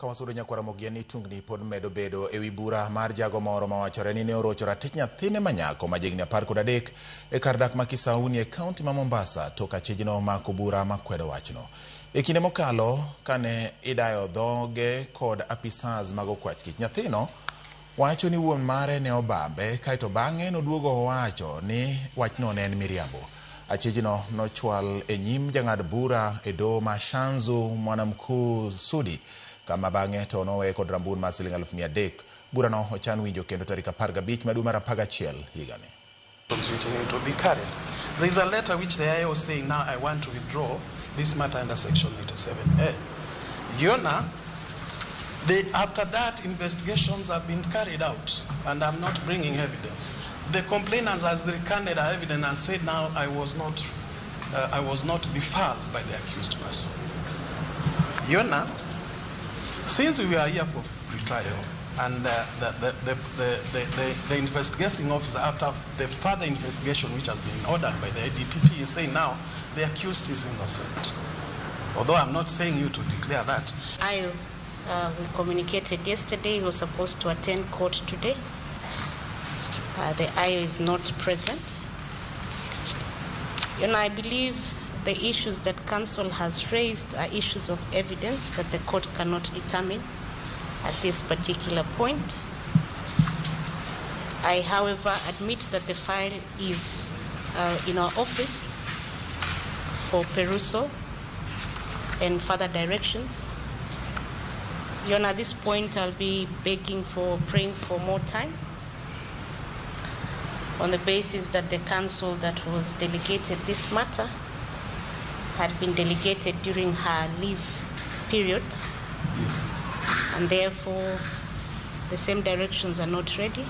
Ka wasudo nyakwara Ramogi en ni tungni pod medo bedo e wi bura mar jago moro mawachore ni ne orocho ratich nyathine manyako ma jahigni 13 e kar dak ma Kisauni e kaunti ma Mombasa tok achijno mako bura makwedo wachno. E kinde mokalo kane idayo dhoge kod apisas mag okwach kich, nyathino wacho ni wuon mare ne obambe kaeto bang'e noduogo owacho ni wachno ne en miriambo. Achijno nochwal e nyim jang'ad bura e doho ma Shanzu Mwanamkuu Sudi kama bang'e to noweye kod rambun mar siling 300,000. Burano ochan winjo kendo tarik 15 ma dwe mar 11 higani. Which need to be carried. There is a letter which the IO is saying now I want to withdraw this matter under section 87A. Yona, after that investigations have been carried out and I'm not bringing evidence. The complainant has recanted her evidence and said now I was not defiled by the accused person. Yona, since we were here for pretrial, and the investigating officer, after the further investigation which has been ordered by the DPP, is saying now the accused is innocent. Although I'm not saying you to declare that. We communicated yesterday, he was supposed to attend court today. The IO is not present. I believe the issues that counsel has raised are issues of evidence that the court cannot determine at this particular point. I, however, admit that the file is in our office for perusal and further directions. Your Honor, at this point, I'll be praying for more time on the basis that the counsel that was delegated this matter had been delegated during her leave period, and therefore the same directions are not ready.